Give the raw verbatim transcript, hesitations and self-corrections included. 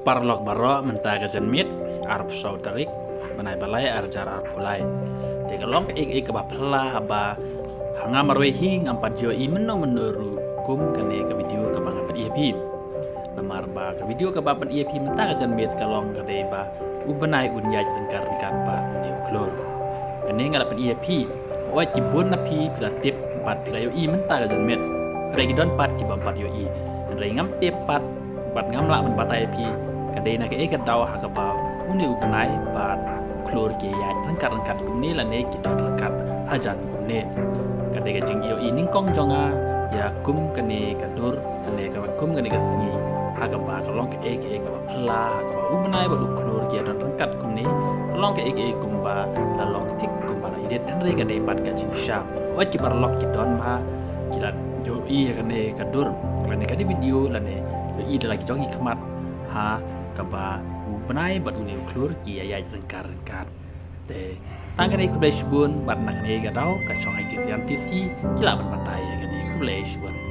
Paralok baroh, mynta ka janmiet arphew saw tarik bnai ba lai arhajar arphew lai. Te ka long kaei kaei kaba phylla haba ha nga marwei hi ngam pat ïohi mynno mynno ruh kum kane ka video kaba nga pyni ïa phi. Namar ba ka video kaba pyni ïa phi mynta ka janmiet ka long ka dei ba u bnai un ïaid ryngkat ryngkat bad une u khlur. Kane nga la pyni ïa phi. Hooid, ki bun na phi phi la tip bad phi la ïohi mynta ka janmiet. Hynrei ki don pat kiba ym pat ïohi. Hynrei ngam tip pat bad ngam lah ban batai ïa phi ka dei na kaei ka daw ha kaba une u bnai bad u khlur ki ïaid ryngkat ryngkat kumne lane ki don ryngkat hajan kumne. Ka dei ka jingïohi nyngkong jong nga ïa kum kane ka dur lane ka kum kane ka sngi ha kaba ka long kaei kaei kaba phylla ha kaba u bnai bad u khlur ki ïadon ryngkat kumne. Ka long kaei kaei kumba la long thik kumba la edit, hynrei ka dei pat ka jingshisha. Hooid, ki paralok ki don ba ki la ïohi ïa kane ka dur lane kane video lane ïohi da la ki jong ki khmat ha kaba u bnai bad une u khlur ki ïaid ryngkat ryngkat. Te tang kane, khublei shibun bad na kane ka daw ka shong ha ki T C M T C ki lah ban batai ïa kane. Khublei shibun.